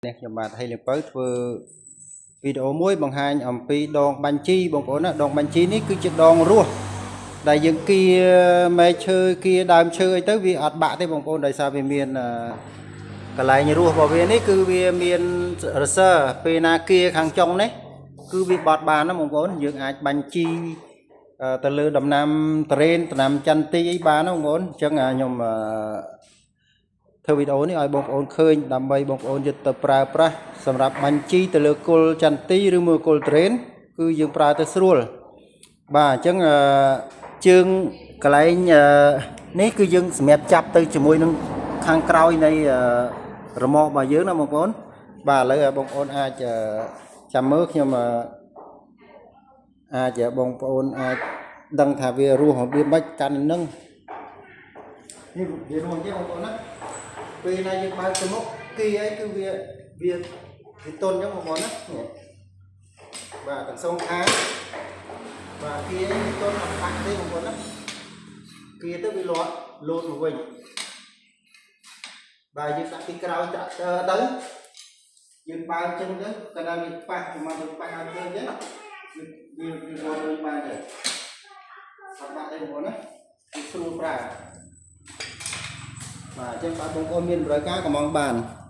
នេះខ្ញុំបាទហេលៀងពៅធ្វើវីដេអូមួយបង្ហាញអំពីដងបាញ់ជីបងប្អូនណាដងបាញ់ជីនេះគឺជាដងរស់ដែលយើងគៀមែកឈើគៀដើមឈើអីទៅវាអត់បាក់ទេបងប្អូនដោយសារវាមានកន្លែងរស់របស់វានេះគឺវាមានរសើពេលណាគៀខាងចុងនេះគឺវាបត់បានណាបងប្អូនយើងអាចបាញ់ជីទៅលើដំណាំតរេនដំណាំចន្ទទីអីបានណាបងប្អូនអញ្ចឹងខ្ញុំធ្វើវីដេអូនេះឲ្យបងប្អូនឃើញដើម្បីបងប្អូនយកទៅប្រើប្រាស់សម្រាប់បាញ់ជីទៅលើគល់ចន្ទទីឬមួយគល់ត្រេនគឺយើងប្រើទៅស្រួលបាទអញ្ចឹងជើងកន្លែងនេះគឺយើងសម្រាប់ចាប់ទៅជាមួយនឹងខាងក្រោយនៃរមាស់របស់យើងណាបងប្អូនបាទឥឡូវបងប្អូនអាចចាំមើលខ្ញុំអាចបងប្អូនអាចដឹងថាវារស់របៀបម៉េចកាន់នឹងនេះវារស់អញ្ចឹងបងប្អូនណា ពេលណាយើងបើកទៅមុខគីអីគឺវាវាវាទន់អញ្ចឹងបងប្អូនណានេះបាទទាំងសងខាងបាទគីអីវាទន់អត់បាក់ទេបងប្អូនណាគីទៅវាលាត់លោតមកវិញបាទយើងដាក់ពីក្រោយត្រាក់ទ័រទៅយើងបើកចឹងទៅកាលណាវាប៉ះមកវាប៉ះឲ្យឃើញចឹងវាវាវារត់វិញបានទេអត់បាក់ទេបងប្អូនណាវាស្រួលប្រើបាទអញ្ចឹងបើបងប្អូនមានតម្រូវការកម្មង់បាន។